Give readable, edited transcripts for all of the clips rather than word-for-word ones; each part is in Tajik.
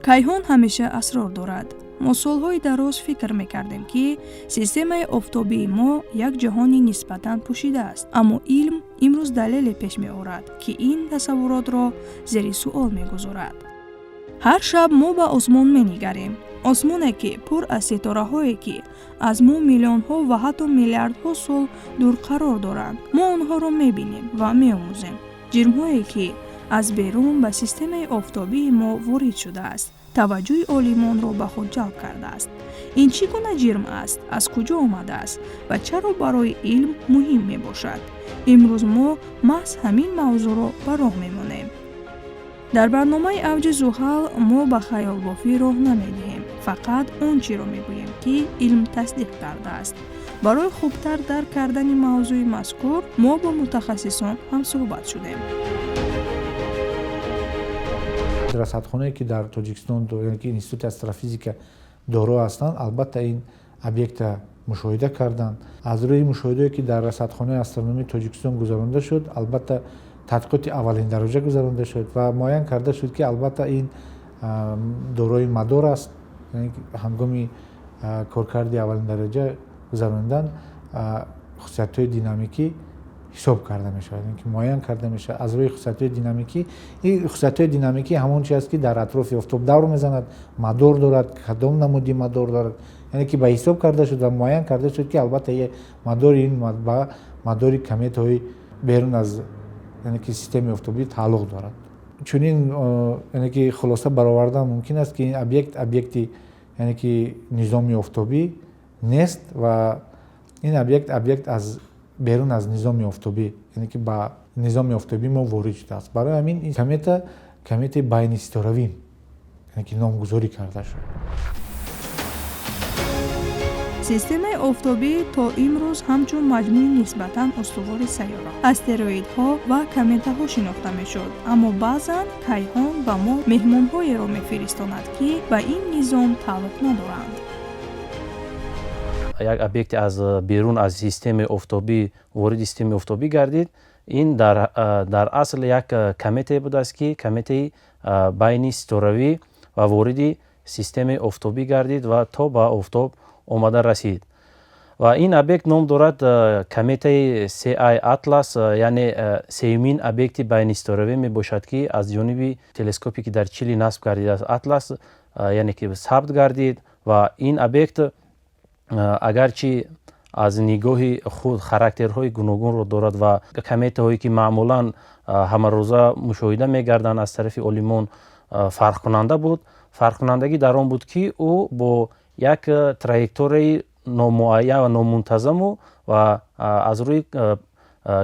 Кайҳон ҳамеша асрор дорад. Мо солҳои дароз фикр мекардем, ки системаи офтобии мо як ҷаҳони нисбатан пӯшида аст, аммо илм имрӯз далеле пеш меорад, ки ин тасаввуротро зери суол мегузорад. Ҳар шаб мо ба осмон менигарем, осмоне, ки пур аз ситораҳое, ки аз мо миллионҳо ва ҳатто миллиардҳо сол дур қарор доранд. Мо онҳоро мебинем ва меомӯзем. Ҷирмҳое, ки аз берун ба системаи офтобии мо ворид шудааст, таваҷҷӯҳи олимонро ба худ ҷалб кардааст. Ин чӣ гуна ҷирм аст, аз куҷо омадааст ва чаро барои илм муҳим мебошад? Имрӯз мо маҳз ҳамин мавзӯъро ба роҳ мемонем. Дар барномаи «Авҷи Зуҳал» мо ба хаёлбофӣ роҳ намедиҳем, фақат он чиро мегӯем, ки илм тасдиқ кардааст. Барои хубтар дарк кардани мавзӯи мазкур мо бо мутахассисон ҳамсӯҳбат шудем. Расадхонае, ки дар Тоҷикистон, яъне ки Институти астрофизика доро ҳастанд, албатта, ин объекта мушоҳида карданд. Аз рӯи мушоҳидае, ки дар расадхонаи астрономии Тоҷикистон гузаронда шуд, албатта, тадқиқоти аввалин дараҷа гузаронда шуд ва муайян карда шуд, ки албатта ин дорои мадор аст. Ҳангоми коркарди аввалин дараҷа гузаронидан хусусиятҳои динамикӣ ҳисоб карда мешавад, ки муайян карда мешавад аз рӯи хусусиятҳои динамикӣ. Ин хусусиятҳои динамикӣ ҳамон чи аст, ки дар атрофи офтоб давр мезанад, мадор дорад, кадом намуди мадор дорад, яъне ки ба ҳисоб карда шуд ва муайян карда шуд, ки албатта мадори ин ба мадори кометаҳои берун аз, яъне ки, системаи офтобӣ тааллуқ дорад. Чунин, яъне ки, хулоса баровардан мумкин аст, ки ин объект объекти, яъне ки, низоми офтобӣ нест ва ин объект аз берун аз низоми офтобӣ, яъне ки ба низоми офтобӣ мо ворид шудааст. Барои ҳамин ин комета кометаи байниситоравӣ, яъне ки, номгузорӣ карда шуд. Системаи офтобӣ то имрӯз ҳамчун маҷмӯи нисбатан устувори сайёра, астероидҳо ва кометаҳо шинохта мешуд, аммо баъзан кайҳон ба мо меҳмонҳоеро мефиристонад, ки ба ин низом тааллуқ надоранд. Як объекте аз берун аз системаи офтобӣ вориди системаи офтобӣ гардид. Ин дар асл як кометае будааст, ки кометаи байни ситоравӣ ва вориди системаи офтобӣ гардид ва то ба офтоб омада расид. Ва ин объект ном дорад кометаи CI Atlas, яъне сеюмин объекти байниситоравӣ мебошад, ки аз ҷониби телескопе, ки дар Чили насб гардидааст, Атлас, яъне ки сабт гардид. Ва ин объект, агарчи аз нигоҳи худ характерҳои гуногунро дорад ва кометаҳое, ки маъмулан ҳамарӯза мушоҳида мегарданд аз тарафи олимон, фарқкунанда буд. Фарқкунандагӣ дар он буд, ки ӯ бо як траекторияи номуайян ва номунтазаму ва аз рӯи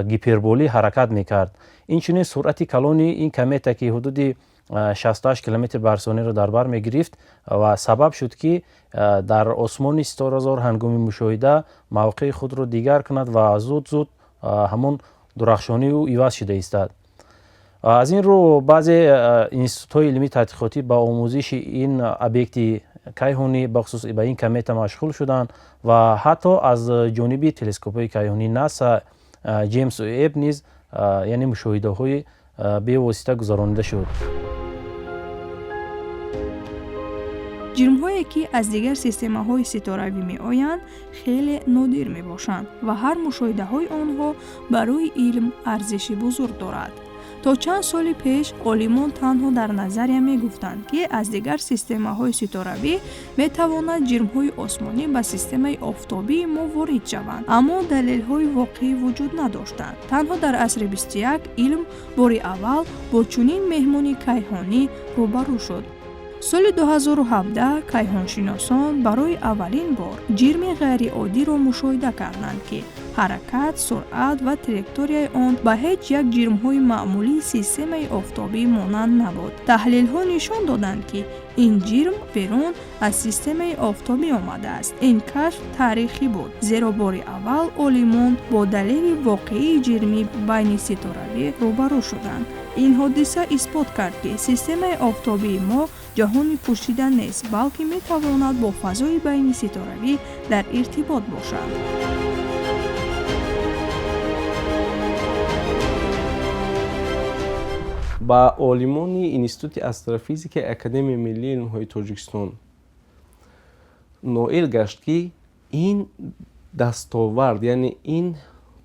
гиперболӣ ҳаракат мекард. Инчунин суръати калони ин комета, ки ҳудуди 68 километр бар сонияро дар бар мегирифт, ва сабаб шуд, ки дар осмони ситоразор ҳангоми мушоҳида мавқеи худро дигар кунад ва зуд зуд ҳамон дурахшонии ӯ иваз шуда истад. Аз ин рӯ баъзе институтҳои илмии тадқиқотӣ ба омӯзиши ин объекти кайҳонӣ, бахусус ба ин комета, машғул шуданд ва ҳатто аз ҷониби телескопҳои кайҳонии НАСА Ҷеймс Уэб низ, яъне, мушоҳидаҳои бевосита гузаронида шуд. Ҷирмҳое, ки аз дигар системаҳои ситоравӣ меоянд, хеле нодир мебошанд ва ҳар мушоҳидаҳои онҳо барои илм арзиши бузург дорад. То чанд соли пеш олимон танҳо дар назария мегуфтанд, ки аз дигар системаҳои ситоравӣ метавонад ҷирмҳои осмонӣ ба системаи офтобии мо ворид шаванд, аммо далелҳои воқеӣ вуҷуд надоштанд. Танҳо дар асри 21 илм бори аввал бо чунин меҳмони кайҳонӣ рӯбарӯ шуд. Соли 2017 кайҳоншиносон барои аввалин бор ҷирми ғайриоддиро мушоҳида карданд, ки ҳаракат, суръат ва траекторияи он ба ҳеҷ як ҷирмҳои маъмулии системаи офтобӣ монанд набуд. Таҳлилҳо нишон доданд, ки ин ҷирм берун аз системаи офтобӣ омадааст. Ин кашф таърихӣ буд, зеро бори аввал олимон бо далели воқеии ҷирми байниситоравӣ рӯбарӯ шуданд. Ин ҳодиса исбот кард, ки системаи офтобии мо ҷаҳони пӯшида нест, балки метавонад бо фазои байниситоравӣ дар иртибот бошад. Ба олимони Институти астрофизикаи Академияи миллии илмҳои Тоҷикистон ноил гашт, ки ин дастовард, яъне ин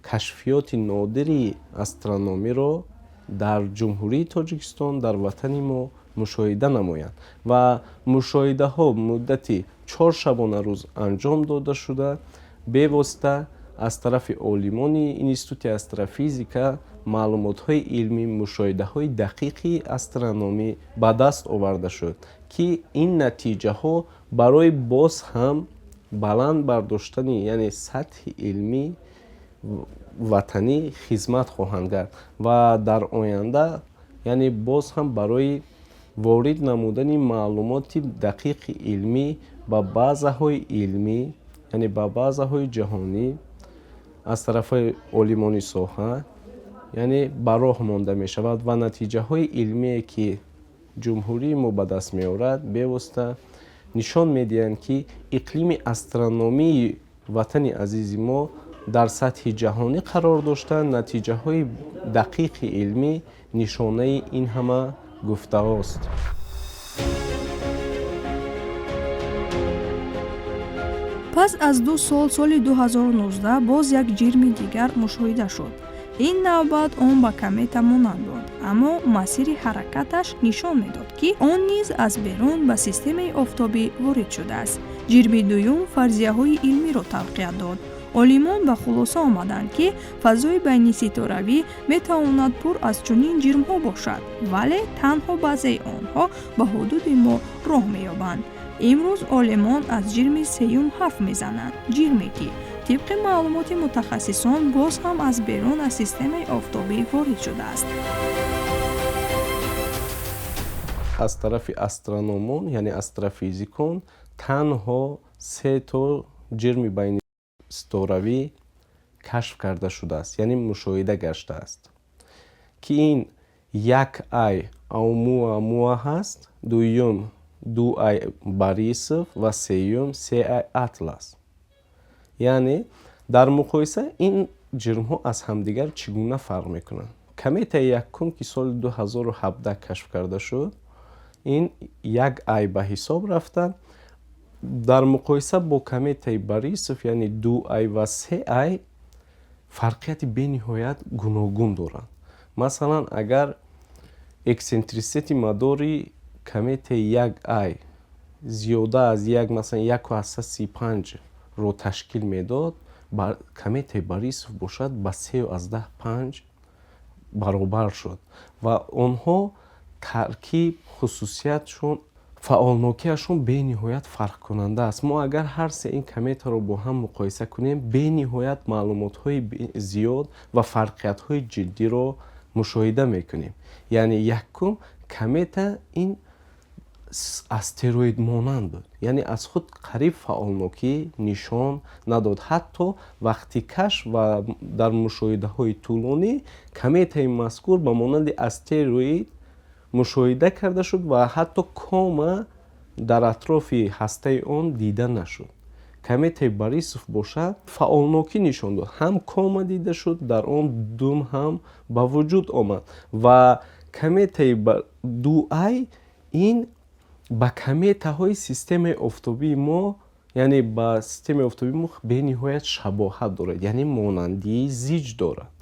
кашфиёти нодири астрономиро дар Ҷумҳурии Тоҷикистон, дар ватани мо мушоҳида намоянд. Ва мушоҳидаҳо муддати 4 шабонарӯз анҷом дода шуда, бевосита аз тарафи олимони Институти астрофизика маълумотҳои илмӣ, мушоҳидаҳои дақиқи астрономӣ ба даст оварда шуд, ки ин натиҷаҳо барои боз ҳам баланд бардоштани, яъне сатҳи илмӣ ватанӣ хизмат хоҳанд кард ва дар оянда, яъне боз ҳам барои ворид намудани маълумоти дақиқи илмӣ ба базаҳои илмӣ, яъне ба базаҳои ҷаҳонӣ аз тарафи олимони соҳа, яъне ба роҳ монда мешавад. Ва натиҷаҳои илмие, ки ҷумҳурии мо ба даст меорад, бевосита нишон медиҳанд, ки иқлими астрономии ватани азизи мо дар сатҳи ҷаҳонӣ қарор дошта, натиҷаҳои дақиқи илмӣ нишонаи ин ҳама гуфтаҳост. Пас аз 2 сол, соли 2019, боз як ҷирми дигар мушоҳида шуд. Ин навбат он ба комета монанд буд, аммо масири ҳаракаташ нишон медод, ки он низ аз берун ба системаи офтобӣ ворид шудааст. Ҷирми дуюм фарзияҳои илмиро тавқият дод. Олимон ба хулоса омаданд, ки фазои байниситоравӣ метавонад пур аз чунин ҷирмҳо бошад, вале танҳо баъзеи онҳо ба ҳудуди мо роҳ меёбанд. Имрӯз олимон аз ҷирми сеюм ҳарф мезананд, ҷирме, ки тибқи маълумоти мутахассисон боз ҳам аз берун аз системаи офтобӣ ворид шудааст. Аз тарафи астрономон, яъне астрофизикон, танҳо се то ҷирми байниситоравӣ кашф карда шудааст, яъне мушоҳида гаштааст, ки ин як ай Оумуамуа ҳаст, дуюм ду ай Борисов ва сеюм се ай Атлас. Яъне дар муқоиса ин ҷирмҳо аз ҳамдигар чӣ гуна фарқ мекунанд? Кометаи якум, ки соли 2017 кашф карда шуд, ин як ай ба ҳисоб рафта, дар муқоиса бо кометаи Борисов, яъне ду ай ва се ай, фарқияти бениҳоят гуногун доранд. Масалан, агар эксцентриситети мадори кометаи як ай зиёда аз як, масалан, 1,35 ро ташкил медод, кометаи Борисов бошад, ба 3,5 баробар шуд. Ва онҳо таркиб, хусусиятшон, фаъолнокиашон бениҳоят фарқкунанда аст. Мо агар ҳар се ин кометаро бо ҳам муқоиса кунем, бениҳоят маълумотҳои зиёд ва фарқиятҳои ҷиддиро мушоҳида мекунем. Яъне якум комета ин астероид монанд буд, яъне аз худ қариб фаъолнокӣ нишон надод. Ҳатто вақти кашф ва дар мушоҳидаҳои тӯлонӣ кометаи мазкур ба монанди астероид мушоҳида карда шуд ва ҳатто кома дар атрофи ҳастаи он дида нашуд. Кометаи Борисов бошад, фаъолнокӣ нишон дод, ҳам кома дида шуд, дар он дум ҳам ба вуҷуд омад. Ва кометаи ду ай ин ба кометаҳои системаи офтобии мо, яъне ба системаи офтобии мо бениҳоят шабоҳат дорад, яъне монандии зиҷ дорад.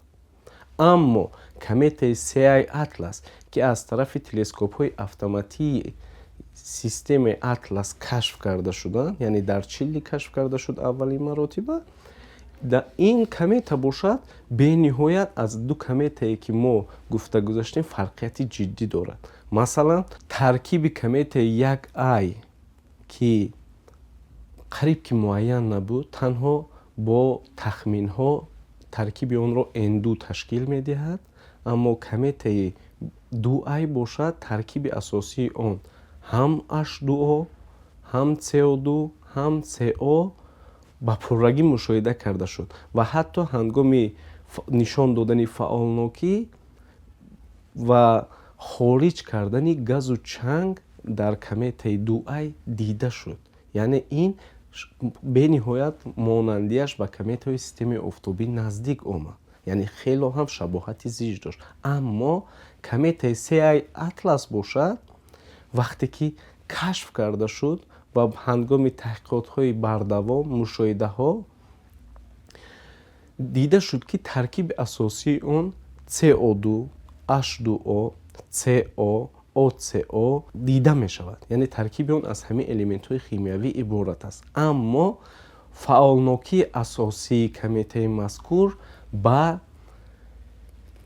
Аммо кометаи се ай Атлас, ки аз тарафи телескопҳои автоматии системаи Атлас кашф карда шуданд, яъне дар Чили кашф карда шуд аввалин маротиба, ин комета бошад, бениҳоят аз ду кометае, ки мо гуфта гузаштем, фарқияти ҷиддӣ дорад. Масалан, таркиби кометаи як ай, ки қариб ки муайян набуд, танҳо бо тахминҳо таркиби онро N2 ташкил медиҳад, аммо кометаи ду ай бошад, таркиби асосии он ҳам H2O, ҳам CO2, ҳам CO ба пуррагӣ мушоҳида карда шуд. Ва ҳатто ҳангоми нишон додани фаъолнокӣ ва хориҷ кардани газу чанг дар кометаи ду ай дида шуд. Яъне ин бениҳоят монандиаш ба кометаҳои системаи офтобӣ наздик омад. Яъне хело ҳам шабоҳати зич дошт. Аммо кометаи CI Атлас бошад, вақте ки кашф карда шуд ва ҳангоми таҳқиқотҳои бардавом, мушоҳидаҳо дида шуд, ки таркиби асосии он CO2, H2O, CO, OCO дида мешавад. Яъне таркиби он аз ҳамин элементҳои химиявӣ иборат аст. Аммо фаъолнокии асосии кометаи мазкур ба,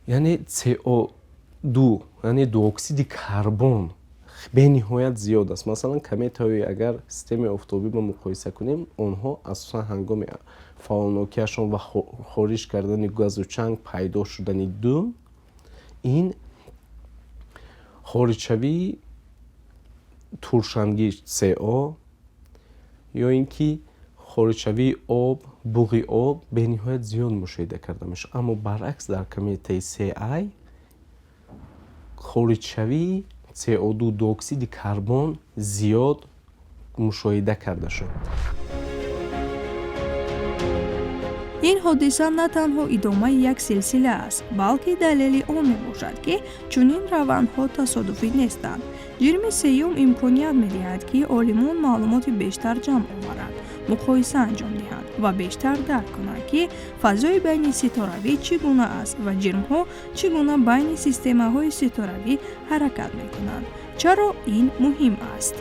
яъне, CO2, яъне дуоксиди карбон бениҳоят зиёд аст. Масалан, кометаҳои агар системаи офтобӣ ба муқоиса кунем, онҳо асосан ҳангоми фаъолнокиашон ва хориҷ кардани газу чанг, пайдо шудани дум, ин хориҷшавии туршангиш CO ё ин ки хориҷшавии об, буғи об бениҳоят зиёд мушоҳида карда мешавад. Аммо баръакс, дар кометаи CI хориҷшавии CO2, дуоксиди карбон зиёд мушоҳида карда шуд. Ин ҳодиса на танҳо идомаи як силсила аст, балки далели он мебошад, ки чунин равандҳо тасодуфӣ нестанд. Ҷирми сеюм имконият медиҳад, ки олимон маълумоти бештар ҷамъ оваранд, муқоиса анҷом диҳанд ва бештар дарк кунанд, ки фазои байни ситоравӣ чӣ гуна аст ва ҷирмҳо чӣ гуна байни системаҳои ситоравӣ ҳаракат мекунанд. Чаро ин муҳим аст?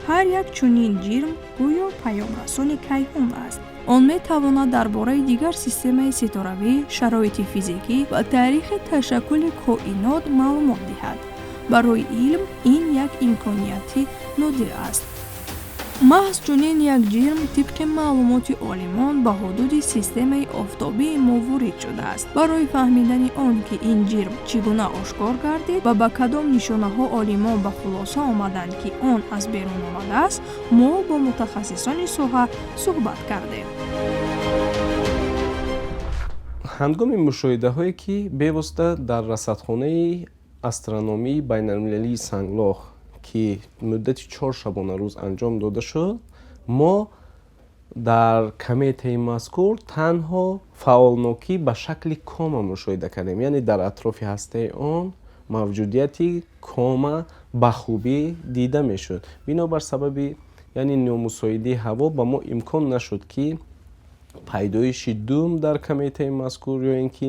Ҳар як чунин ҷирм гӯё паёмрасони кайҳон аст. Он метавонад дар бораи дигар системаи ситоравӣ, шароити физикӣ ва таърихи ташаккули коинот маълумот диҳад. Барои илм ин як имконияти нодир аст. Маҳз чунин як ҷирм тибқи маълумоти олимон ба ҳудуди системаи офтобии мо ворид шудааст. Барои фаҳмидани он, ки ин ҷирм чӣ гуна ошкор гардид ва ба кадом нишонаҳо олимон ба хулоса омаданд, ки он аз берун омадааст, мо бо мутахассисони соҳа суҳбат кардем. Ҳангоми мушоҳидаҳое, ки бевосита дар расадхонаи астрономии байналмилалии Санглох, ки муддати 4 шабонарӯз анҷом дода шуд, мо дар кометаи мазкур танҳо фаъолнокӣ ба шакли кома мушоҳида кардем. Яъне дар атрофи ҳастаи он мавҷудияти кома ба хубӣ дида мешуд. Бинобар сабаби, яъне, номусоидии ҳаво ба мо имкон нашуд, ки пайдоиши дум дар кометаи мазкур ё ин ки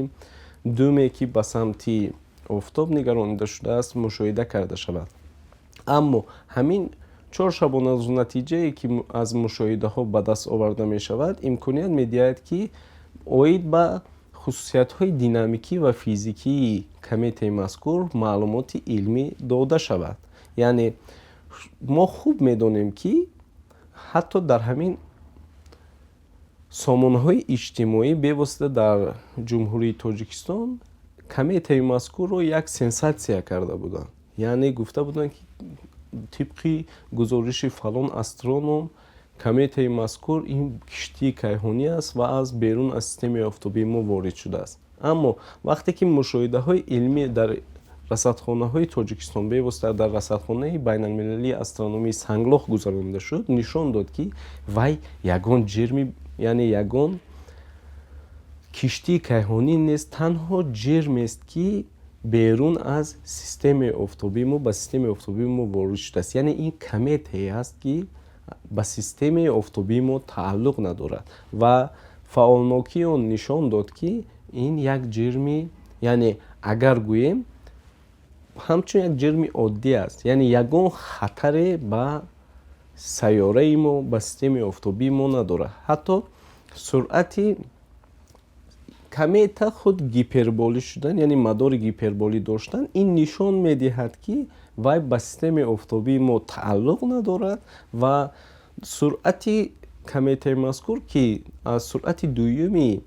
думе, ки ба самти офтоб нигаронида шудааст, мушоҳида карда шавад. Аммо ҳамин 4 шабонарӯз натиҷае, ки аз мушоҳидаҳо ба даст оварда мешавад, имконият медиҳад, ки оид ба хусусиятҳои динамикӣ ва физикии кометаи мазкур маълумоти илмӣ дода шавад. Яъне мо хуб медонем, ки ҳатто дар ҳамин сомонаҳои иҷтимоӣ, бевосита дар Ҷумҳурии Тоҷикистон, кометаи мазкурро як сенсатсия карда буданд. Яъне гуфта буданд, ки тибқи гузориши фалон астроном, кометаи мазкур ин киштии кайҳонӣ аст ва аз берун аз системаи офтобии мо ворид шудааст. Аммо вақте ки мушоҳидаҳои илмӣ дар расадхонаҳои Тоҷикистон, бевосита дар расадхонаи байналмилалии астрономии Санглох гузаронида шуд, нишон дод, ки вай ягон ҷирми, яъне ягон киштии кайҳонӣ нест, танҳо ҷирмест, ки берун аз системаи офтобии мо ба системаи офтобии мо ворид шудааст. Яъне ин кометае аст, ки ба системаи офтобии мо тааллуқ надорад, ва фаъолнокии он нишон дод, ки ин як ҷирми, яъне агар гӯем, ҳамчун як ҷирми оддӣ аст. Яъне ягон хатаре ба сайёраи мо, ба системаи офтобии мо надорад. Ҳатто суръати комета худ гиперболӣ шудан, яъне мадори гиперболӣ доштан, ин нишон медиҳад, ки вай ба системаи офтобии мо тааллуқ надорад. Ва суръати кометаи мазкур, ки аз суръати дуюми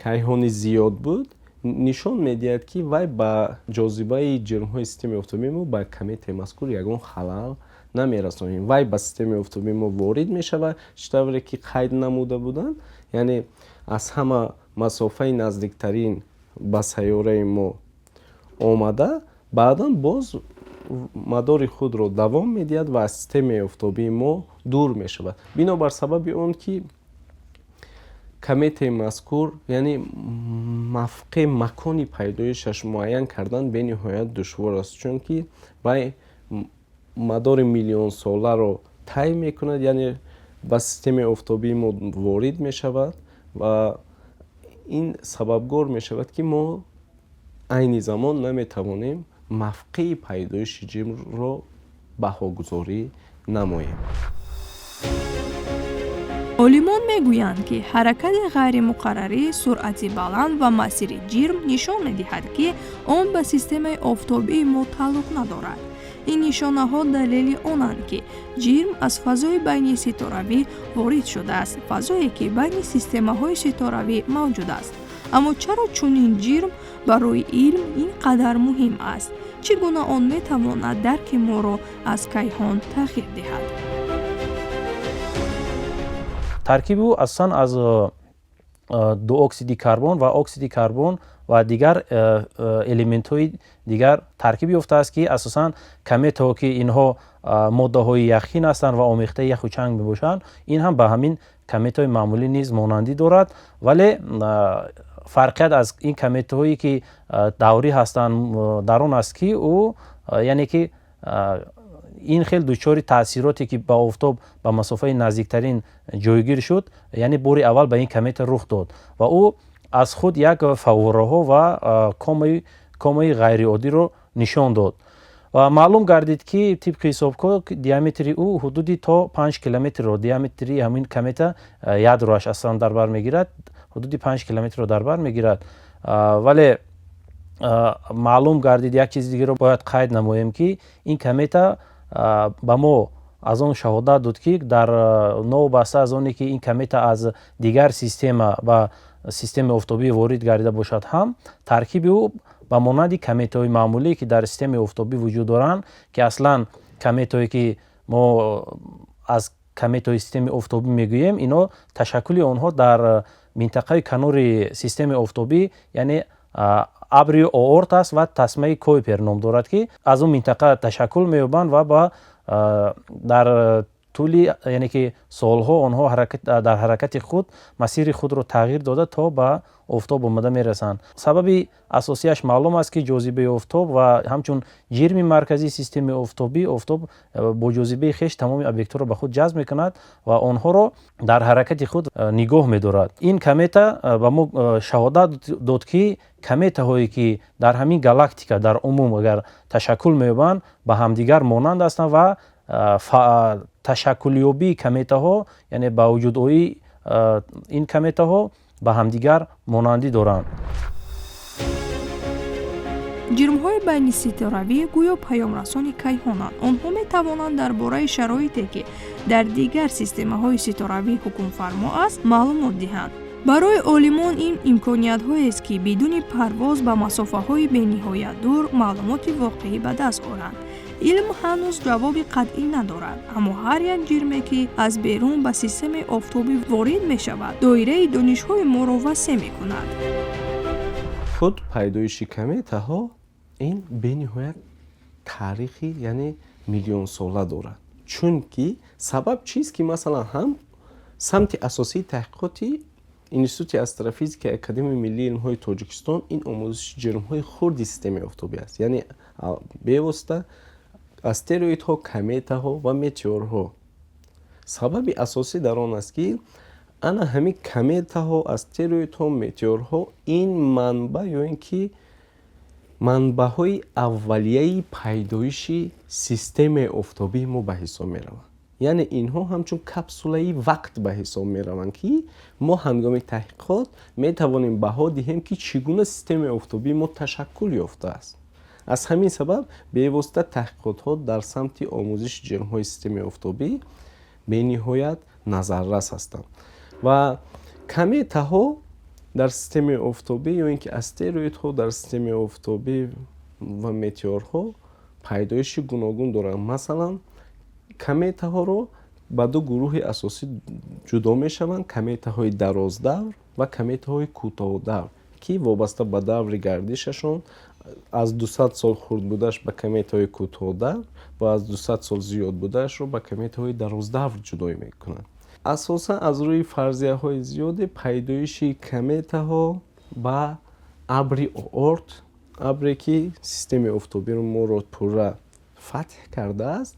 кайҳонӣ зиёд буд, нишон медиҳад, ки вай ба ҷозибаи ҷирмҳои системаи офтобии мо, ба кометаи мазкур ягон халал намерасонем. Вай ба системаи офтобии мо ворид мешавад, чӣ тавре ки қайд намуда буданд, яъне аз ҳама масофаи наздиктарин ба сайёраи мо омада, баъдан боз мадори худро давом медиҳад ва аз системаи офтобии мо дур мешавад. Бинобар сабаби он ки Кометаи мазкур, яъне мавқеъ, макони пайдоишаш муайян кардан бениҳоят душвор аст, чунки вай мадори миллионсоларо тай мекунад, яъне ба системаи офтобии мо ворид мешавад ва ин сабабгор мешавад, ки мо айни замон наметавонем мавқеи пайдоиши ҷирмро баҳогузорӣ намоем. Олимон мегӯянд, ки ҳаракати ғайримуқаррарӣ, суръати баланд ва масири ҷирм нишон медиҳад, ки он ба системаи офтобии мо тааллуқ надорад. Ин нишонаҳо далели онанд, ки ҷирм аз фазои байниситоравӣ ворид шудааст, фазое, ки байни системаҳои ситоравӣ мавҷуд аст. Аммо чаро чунин ҷирм барои илм ин қадар муҳим аст? Чӣ гуна он метавонад дарки моро аз кайҳон тағйир диҳад? Таркиби ӯ асосан аз дуоксиди карбон ва оксиди карбон ва дигар элементҳои дигар таркиб ёфтааст, ки асосан кометаҳо, ки инҳо моддаҳои яхин ҳастанд ва омехтаи яху чанг мебошанд, ин ҳам ба ҳамин кометаҳои маъмулӣ низ монандӣ дорад. Вале фарқият аз ин кометаҳое, ки даврӣ ҳастанд, дар он аст, ки ӯ, яъне ки ин хел дучори таъсироте, ки ба офтоб ба масофаи наздиктарин ҷойгир шуд, яъне бори аввал ба ин комета рух дод ва ӯ аз худ як фаввораҳо ва комаи ғайриоддиро нишон дод. Ва маълум гардид, ки тибқи ҳисобҳо диаметри ӯ ҳудуди то 5 километрро, диаметри ҳамин комета, ядроаш аслан дар бар мегирад, ҳудуди 5 километрро дар бар мегирад. Вале маълум гардид, як чизи дигаро бояд қайд намоем, ки ин комета ба мо аз он шаҳодат дод, ки дар новобаста аз оне ки ин комета аз дигар система ба системаи офтобӣ ворид гардида бошад ҳам, таркиби ӯ ба монанди кометаҳои маъмулие, ки дар системаи офтобӣ вуҷуд доранд, ки аслан кометаҳое, ки мо аз кометаҳои системаи офтобӣ мегӯем, инҳо ташаккули онҳо дар минтақаи канори системаи офтобӣ, яъне абри Оорт аст ва тасмаи Койпер ном дорад, ки аз он минтақа ташаккул меёбанд ва ба дар тӯли, яъне ки солҳо, онҳо дар ҳаракати худ масири худро тағйир дода, то ба офтоб омада мерасанд. Сабаби асосияш маълум аст, ки ҷозибаи офтоб ва ҳамчун ҷирми марказии системаи офтобӣ, офтоб бо ҷозибаи хеш тамоми объектҳоро ба худ ҷазб мекунад ва онҳоро дар ҳаракати худ нигоҳ медорад. Ин комета ба мо шаҳодат дод, ки кометаҳое, ки дар ҳамин галактика дар умум агар ташаккул меёбанд, ба ҳамдигар монанд ҳастанд ва ташаккулёбии кометаҳо, яъне ба вуҷудоии ин кометаҳо ба ҳамдигар монандӣ доранд. Ҷирмҳои байниситоравӣ гӯё паёмрасони кайҳонанд. Онҳо метавонанд дар бораи шароите, ки дар дигар системаҳои ситоравӣ ҳукмфармо аст, маълумот диҳанд. Барои олимон ин имкониятҳоест, ки бидуни парвоз ба масофаҳои бениҳоят дур маълумоти воқеӣ ба даст оранд. Илм ҳанӯз ҷавоби қатъӣ надорад, аммо ҳар як ҷирме, ки аз берун ба системаи офтобӣ ворид мешавад, доираи донишҳои моро васеъ мекунад. Худ пайдоиши кометаҳо ин бениҳоят таърихи, яъне миллионсола дорад, чунки сабаб чист, ки масалан ҳам самти асосии таҳқиқоти Институти астрофизикаи Академияи миллии илмҳои Тоҷикистон ин омӯзиши ҷирмҳои хурди системаи офтобӣ аст, яъне бевосита астероидҳо, кометаҳо ва метеорҳо. Сабаби асосӣ дар он аст, ки ана ҳамин кометаҳо, астероидҳо, метеорҳо ин манбаъ ё ин ки манбаъҳои аввалияи пайдоиши системаи офтобии мо ба ҳисоб мераванд. Яъне инҳо ҳамчун капсулаи вақт ба ҳисоб мераванд, ки мо ҳангоми таҳқиқот метавонем баҳо диҳем, ки чӣ гуна системаи офтобии мо ташаккул ёфтааст. Аз ҳамин сабаб бевосита таҳқиқотҳо дар самти омӯзиши ҷирмҳои системаи офтобӣ бениҳоят назаррас ҳастанд. Ва кометаҳо дар системаи офтобӣ ё ин ки астероидҳо дар системаи офтобӣ ва метеорҳо пайдоиши гуногун доранд. Масалан, кометаҳоро ба ду гурӯҳи асосӣ ҷудо мешаванд: кометаҳои дароздавр ва кометаҳои кӯтоҳдавр, ки вобаста ба даври гардишашон аз 200 сол хурд будаш ба кометаҳои кӯтоҳдавр ва аз 200 сол зиёд будаашро ба кометаҳои дароздавр ҷудо мекунанд. Асосан аз рӯи фарзияҳои зиёде пайдоиши кометаҳо ба абри Оорт, абре ки системаи офтобиро моро пурра фатҳ кардааст,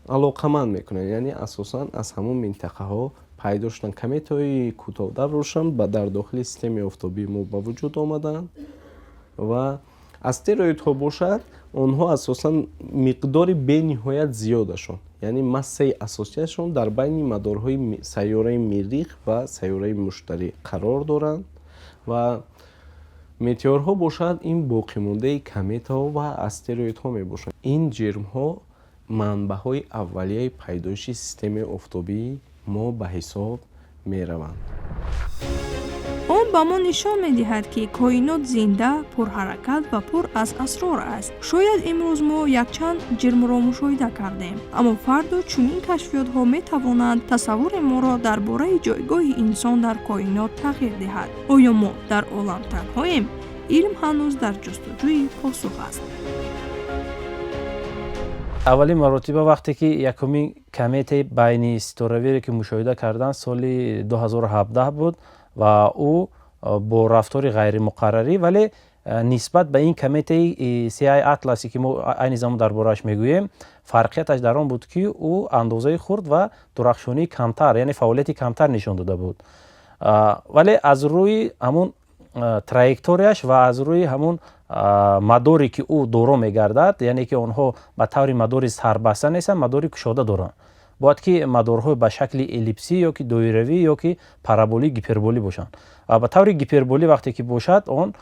алоқаманд мекунанд, яъне асосан аз ҳамон минтақаҳо пайдо шуданд. Кометаҳои кӯтоҳдавршон дар дохили системаи офтобии мо ба вуҷуд омаданд ва астероидҳо бошад, онҳо асосан миқдори бениҳоят зиёдашон, яъне массаи асосияшон дар байни мадорҳои сайёраи Миррих ва сайёраи Муштарӣ қарор доранд ва метеорҳо бошад, ин боқимондаи кометаҳо ва астероидҳо мебошанд. Ин ҷирмҳо манбаъҳои аввалияи пайдоиши системаи офтобии мо ба ҳисоб мераванд. Он ба мо нишон медиҳад, ки коинот зинда, пурҳаракат ва пур аз асрор аст. Шояд имрӯз мо якчанд ҷирмро мушоҳида кардем, аммо фардо чунин кашфиётҳо метавонанд тасаввури моро дар бораи ҷойгоҳи инсон дар коинот тағйир диҳад. Оё мо дар олам танҳоем? Илм ҳанӯз дар ҷустуҷӯи посух аст. Аввалин маротиба вақте ки якумин кометаи байниситоравире ки мушоҳида карданд, соли 2017 буд ва ӯ бо рафтори ғайримуқаррарӣ, вале нисбат ба ин кометаи CI Атласе ки мо айни замон дар борааш мегӯем, фарқияташ дар он буд, ки ӯ андозаи хурд ва дурахшонии камтар, яъне фаъолияти камтар нишон дода буд, вале аз рӯи ҳамун траекторияш ва аз рӯи ҳамун мадоре ки ӯ доро мегардад, яъне ки онҳо ба таври мадори сарбаста нестанд, мадори кушода доранд. Бояд ки мадорҳо ба шакли эллипсӣ ё ки доиравӣ, ё ки параболӣ, гиперболӣ бошанд. Ва ба таври гиперболӣ вақте ки бошад, он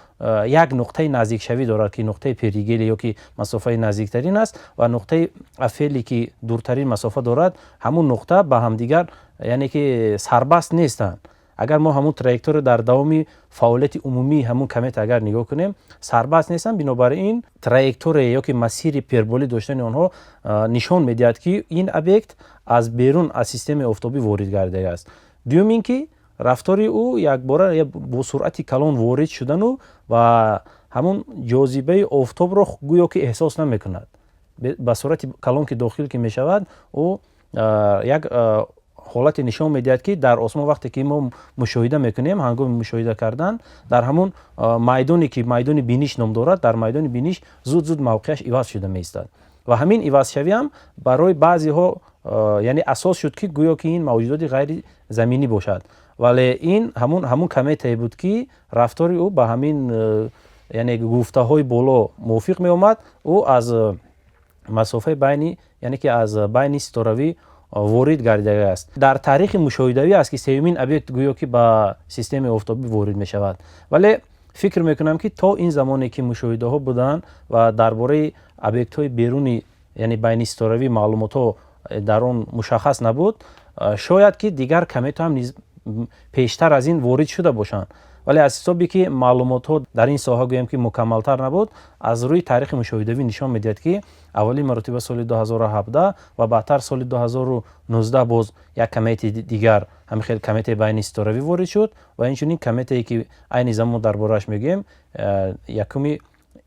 як нуқтаи наздикшавӣ дорад, ки нуқтаи перигелий ё ки масофаи наздиктарин аст, ва нуқтаи афелий, ки дуртарин масофа дорад. Ҳамун нуқта ба ҳамдигар, яъне ки сарбаст нестанд. Агар мо ҳамун траектория дар давоми фаъолияти умумии ҳамун комета агар нигоҳ кунем, сарбаст нестанд. Бинобар ин траектория ё ки масири гиперболӣ доштани онҳо нишон медиҳад, ки ин объект аз берун аз системаи офтобӣ ворид гардидааст. Дуюм ин ки рафтори ӯ якбора бо суръати калон ворид шудану ва ҳамун ҷозибаи офтобро гӯё ки эҳсос намекунад. Ба суръати калон ки дохил ки мешавад, ӯ як ҳолате нишон медиҳад, ки дар осмон вақте ки мо мушоҳида мекунем, ҳангоми мушоҳида кардан дар ҳамун майдоне ки майдони биниш ном дорад, дар майдони биниш зуд зуд мавқеаш иваз шуда меистад. Ва ҳамин ивазшавӣ ҳам барои баъзеҳо, яъне, асос шуд, ки гӯё ки ин мавҷудоти ғайризаминӣ бошад. Вале ин ҳамун кометае буд, ки рафтори ӯ ба ҳамин, яъне, гуфтаҳои боло мувофиқ меомад. Ӯ аз масофаи байни, яъне ки аз байни ситоравӣ ворид гардидааст. Дар таърихи мушоҳидавӣ аст, ки сеюмин объект гӯё ки ба системаи офтобӣ ворид мешавад. Вале фикр мекунам, ки то ин замоне ки мушоҳидаҳо буданд ва дар бораи объектҳои беруни, яъне байниситоравӣ, маълумотҳо дар он мушаххас набуд, шояд ки дигар комета ҳам низ пештар аз ин ворид шуда бошанд. Вале аз ҳисобе ки маълумотҳо дар ин соҳа, гӯем ки, мукаммалтар набуд, аз рӯи таърихи мушоҳидавӣ нишон медиҳад, ки аввалин маротиба соли 2017 ва баъдтар соли 2019 боз як кометаи дигар, ҳамин хел кометаи байниситоравӣ ворид шуд. Ва инчунин кометае ки айни замон дар борааш мегӯем, 1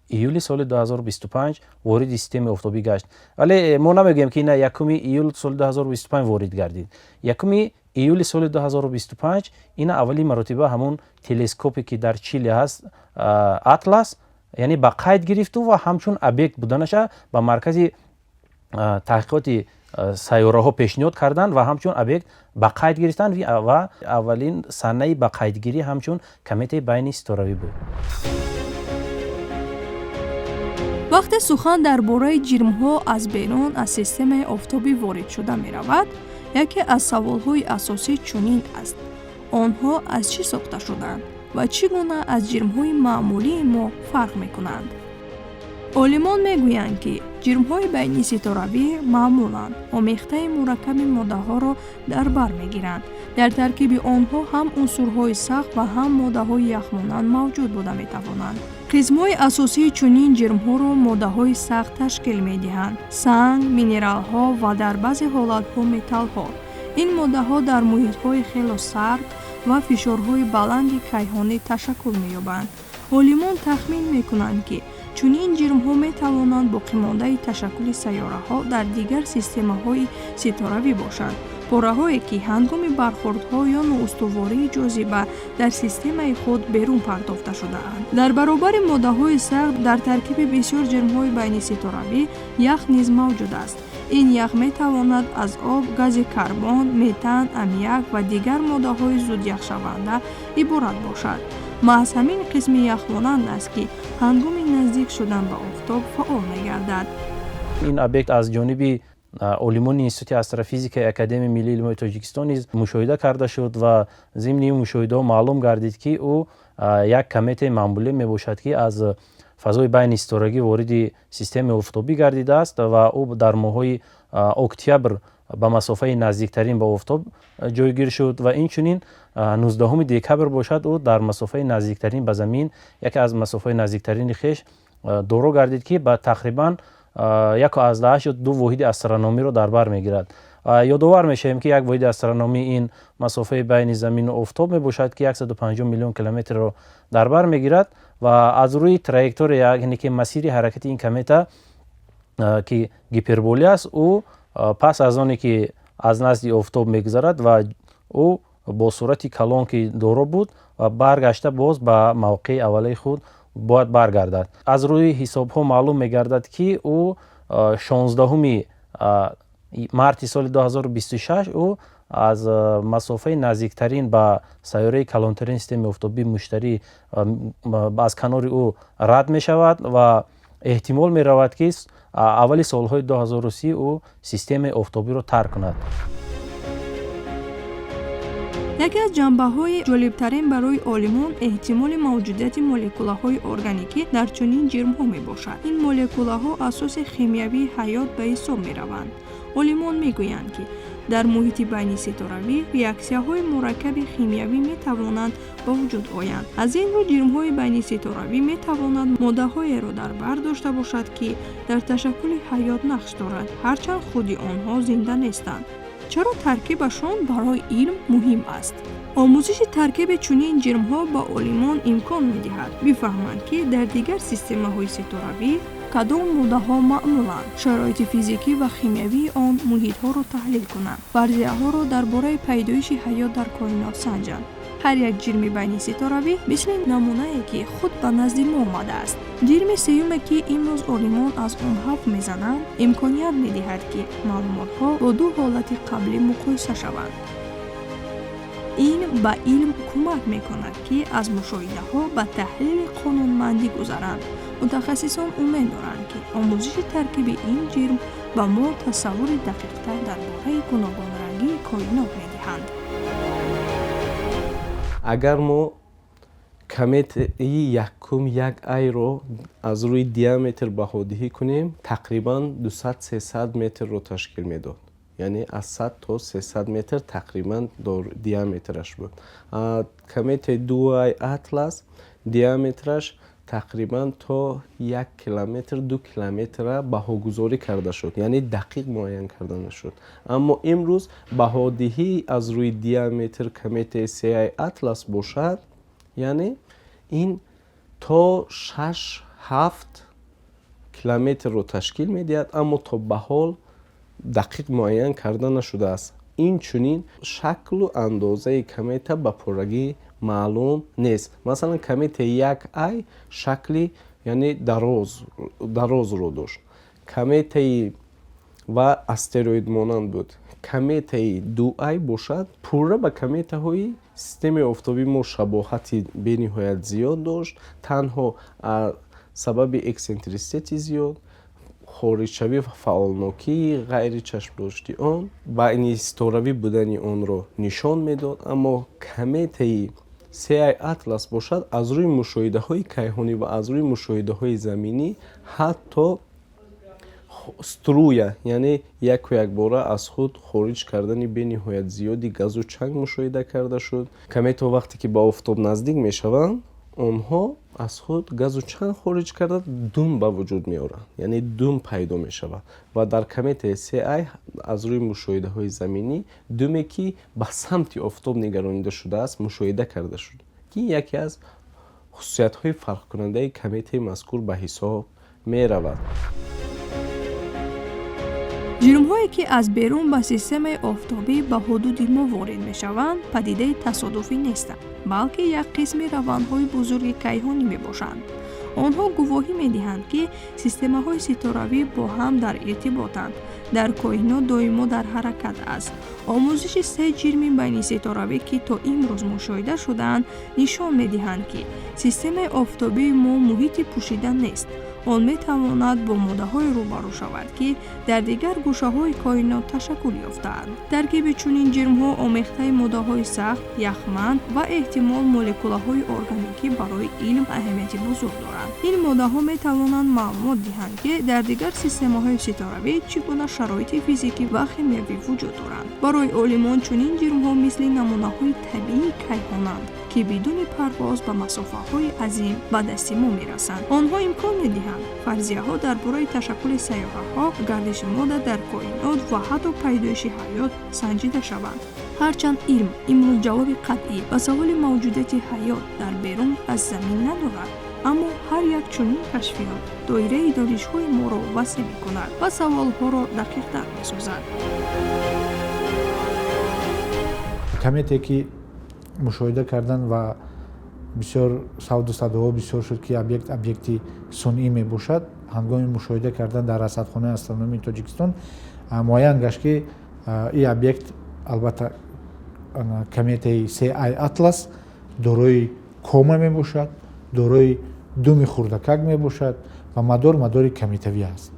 июли соли 2025 вориди системаи офтобӣ гашт. Вале мо намегӯем, ки ина 1 июл соли 2025 ворид гардид. 1 июли соли 2025 ина аввалин маротиба ҳамун телескопе ки дар Чили ҳаст, Атлас, яъне ба қайд гирифту ва ҳамчун объект буданаша ба маркази таҳқиқоти сайёраҳо пешниҳод карданд ва ҳамчун объект ба қайд гирифтанд. Ва аввалин санаи ба қайдгирӣ ҳамчун кометаи байниситоравӣ буд. Вақте сухан дар бораи ҷирмҳо аз берун аз системаи офтобӣ ворид шуда меравад, яке аз саволҳои асосӣ чунин аст: онҳо аз чӣ сохта шуданд ва чӣ гуна аз ҷирмҳои маъмулии мо фарқ мекунанд? Олимон мегӯянд, ки ҷирмҳои байниситоравӣ маъмулан омехтаи мураккаби моддаҳоро дар бар мегиранд. Дар таркиби онҳо ҳам унсурҳои сахт ва ҳам моддаҳои яхмонанд мавҷуд буда метавонанд. Қисмҳои асосии чунин ҷирмҳоро моддаҳои сахт ташкил медиҳанд: санг, минералҳо ва дар баъзе ҳолатҳо металлҳо. Ин моддаҳо дар муҳитҳои хело сард ва фишорҳои баланди кайҳонӣ ташаккул меёбанд. Олимон тахмин мекунанд, ки чунин ҷирмҳо метавонанд боқимондаи ташаккули сайёраҳо дар дигар системаҳои ситоравӣ бошанд. Пораҳое, ки ҳангоми бархӯрдҳо ё ноустувории ҷозиба дар системаи худ берун партофта шудаанд. Дар баробари моддаҳои сахт дар таркиби бисёр ҷирмҳои байниситоравӣ ях низ мавҷуд аст. Ин ях метавонад аз об, гази карбон, метан, аммиак ва дигар моддаҳои зудяхшаванда иборат бошад. Маҳз ҳамин қисми яхмонанд аст, ки ҳангоми наздик шудан ба офтоб фаъол мегардад. Ин объект аз ҷониби олимони Институти астрофизикаи Академияи миллии илмҳои Тоҷикистон низ мушоҳида карда шуд ва зимни ин мушоҳидаҳо маълум гардид, ки ӯ як кометаи маъмулӣ мебошад, ки аз фазои байни ситорагӣ вориди системаи офтобӣ гардидааст ва ӯ дар моҳҳои октябр ба масофаи наздиктарин ба офтоб ҷойгир шуд ва инчунин 19 декабр бошад, ӯ дар масофаи наздиктарин ба замин, яке аз масофаи наздиктарини хеш доро гардид, ки ба тақрибан 1,82 воҳиди астрономиро дар бар мегирад. Ёдовар мешавем, ки як воҳиди астрономӣ ин масофаи байни замину офтоб мебошад, ки 150 миллион километрро дар бар мегирад. Ва аз рӯи траектория, яъне ки масири ҳаракати ин комета, ки гиперболӣ аст, ӯ пас аз оне ки аз назди офтоб мегузарад ва ӯ бо суръати калон, ки доро буд, ва баргашта боз ба мавқеи аввалаи худ бояд баргардад. Аз рӯи ҳисобҳо маълум мегардад, ки ӯ 16 марти соли 2026 ӯ аз масофаи наздиктарин ба сайёраи калонтарини системаи офтобӣ, Муштарӣ, аз канори ӯ рад мешавад ва эҳтимол меравад, ки аввали солҳои 2030 ӯ системаи офтобиро тарк кунад. Яке аз ҷанбаҳои ҷолибтарин барои олимон эҳтимоли мавҷудияти молекулаҳои органикӣ дар чунин ҷирмҳо мебошад. Ин молекулаҳо асоси химиявии ҳаёт ба ҳисоб мераванд. Олимон мегӯянд, ки дар муҳити байниситоравӣ реаксияҳои мураккаби химиявӣ метавонанд ба вуҷуд оянд. Аз ин рӯ ҷирмҳои байниситоравӣ метавонанд моддаҳоеро дар бар дошта бошад, ки дар ташаккули ҳаёт нақш дорад, ҳарчанд худи онҳо зинда нестанд. Чаро таркибашон барои илм муҳим аст? Омӯзиши таркиби чунин ҷирмҳо ба олимон имкон медиҳад бифаҳманд, ки дар дигар системаҳои ситоравӣ кадом моддаҳо маъмуланд, шароити физикӣ ва химиявии он муҳитҳоро таҳлил кунанд, фарзияҳоро дар бораи пайдоиши ҳаёт дар коинот санҷанд. Ҳар як ҷирми байниситоравӣ мисли намунае, ки худ ба назди мо омадааст. Ҷирми сеюме, ки имрӯз олимон аз он ҳарф мезананд, имконият медиҳад, ки маълумотҳо бо ду ҳолати қаблӣ муқоиса шаванд. Ин ба илм кӯмак мекунад, ки аз мушоҳидаҳо ба таҳлили қонунмандӣ гузаранд. Мутахассисон умед доранд, ки омӯзиши таркиби ин ҷирм ба мо тасаввури дақиқтар дар бораи гуногунрангии коинот медиҳанд. Агар мо кометаи якум 1I-ро аз рӯи диаметр баҳодиҳӣ кунем, тақрибан 200-300 метрро ташкил медод, яъне аз 100 то 300 метр тақрибан диаметраш буд. Кометаи 2I Атлас диаметраш тақрибан то 1 километр, 2 километра баҳогузорӣ карда шуд, яъне дақиқ муайян карда нашуд. Аммо имрӯз баҳодиҳӣ аз рӯи диаметр кометаи 3I Атлас бошад, яъне ин то 6-7 километрро ташкил медиҳад, аммо то ба ҳол дақиқ муайян карда нашудааст. Инчунин шаклу андозаи комета ба пуррагӣ маълум нест. Масалан, кометаи 1I шакли, яъне дарозро дошт, кометаи ва астероидмонанд буд. Кометаи 2I бошад, пурра ба кометаҳои системаи офтобии мо шабоҳати бениҳоят зиёд дошт. Танҳо сабаби эксентриситети зиёд, хориҷшавӣ ва фаъолнокии ғайричашмдошти он байниситоравӣ будани онро нишон медод. Аммо кометаи 3I Атлас бошад, аз рӯи мушоҳидаҳои кайҳонӣ ва аз рӯи мушоҳидаҳои заминӣ, ҳатто струя, яъне яку якбора аз худ хориҷ кардани бениҳоят зиёди газу чанг мушоҳида карда шуд. Кометаҳо вақте ки ба офтоб наздик мешаванд, онҳо аз худ газу чанг хориҷ карда, дум ба вуҷуд меоранд, яъне дум пайдо мешавад. Ва дар кометаи 3I аз рӯи мушоҳидаҳои заминӣ думе, ки ба самти офтоб нигаронида шудааст, мушоҳида карда шуд, ки яке аз хусусиятҳои фарқкунандаи кометаи мазкур ба ҳисоб меравад. Ҷирмҳое, ки аз берун ба системаи офтобӣ ба ҳудуди мо ворид мешаванд, падидаи тасодуфӣ нестанд, балки як қисми равандҳои бузурги кайҳонӣ мебошанд. Онҳо гувоҳӣ медиҳанд, ки системаҳои ситоравӣ бо ҳам дар иртиботанд, дар коинот доимо дар ҳаракат аст. Омӯзиши се ҷирми байниситоравӣ, ки то имрӯз мушоҳида шудаанд, нишон медиҳанд, ки системаи офтобии мо муҳити пӯшида нест. Он метавонад бо моддаҳое рӯбарӯ шавад, ки дар дигар гӯшаҳои коинот ташаккул ёфтаанд. Таркиби чунин ҷирмҳо, омехтаи моддаҳои сахт, яхманд ва эҳтимол молекулаҳои органикӣ, барои илм аҳамияти бузург доранд. Ин моддаҳо метавонанд маълумот диҳанд, ки дар дигар системаҳои ситоравӣ чӣ гуна шароити физикӣ ва химиявӣ вуҷуд доранд. Барои олимон чунин ҷирмҳо мисли намунаҳои табиии кайҳонанд, ки бидуни парвоз ба масофаҳои азим ба дасти мо мерасанд. Онҳо имкон медиҳанд фарзияҳо дар бораи ташаккули сайёраҳо, гардиши модда дар коинот ва ҳатто пайдоиши ҳаёт санҷида шаванд. Ҳарчанд илм имрӯз ҷавоби қатъӣ ба саволи мавҷудияти ҳаёт дар берун аз Замин надорад, аммо ҳар як чунин кашфиёт доираи донишҳои моро васеъ мекунад ва саволҳоро дақиқтар месозад. Комете, ки мушоҳида кардан ва бисёр савду садоҳо бисёр шуд, ки объект объекти сунъӣ мебошад, ҳангоми мушоҳида кардан дар расадхонаи астрономии Тоҷикистон муайян гашт, ки ин объект албатта кометаи CI Атлас дорои кома мебошад, дорои думи хурдакак мебошад ва мадор мадори кометавӣ аст.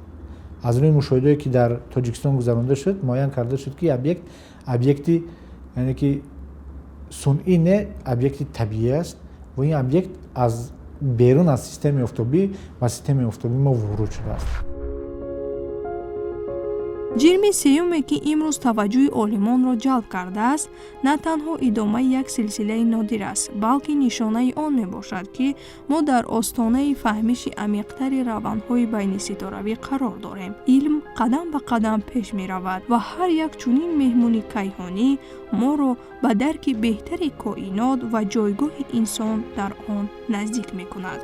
Аз рӯи мушоҳидое, ки дар Тоҷикистон гузаронда шуд, муайян карда шуд, ки объект объекти, яъне ки сунъӣ не, объекти табиӣ аст ва ин объект аз берун аз системаи офтобӣ ба системаи офтобӣ мо воруд шудааст. Ҷирми сеюме, ки имрӯз таваҷҷӯҳи олимонро ҷалб кардааст, на танҳо идомаи як силсилаи нодир аст, балки нишонаи он мебошад, ки мо дар остонаи фаҳмиши амиқтари равандҳои байниситоравӣ қарор дорем. Илм қадам ба қадам пеш меравад ва ҳар як чунин меҳмони кайҳонӣ моро ба дарки беҳтари коинот ва ҷойгоҳи инсон дар он наздик мекунад.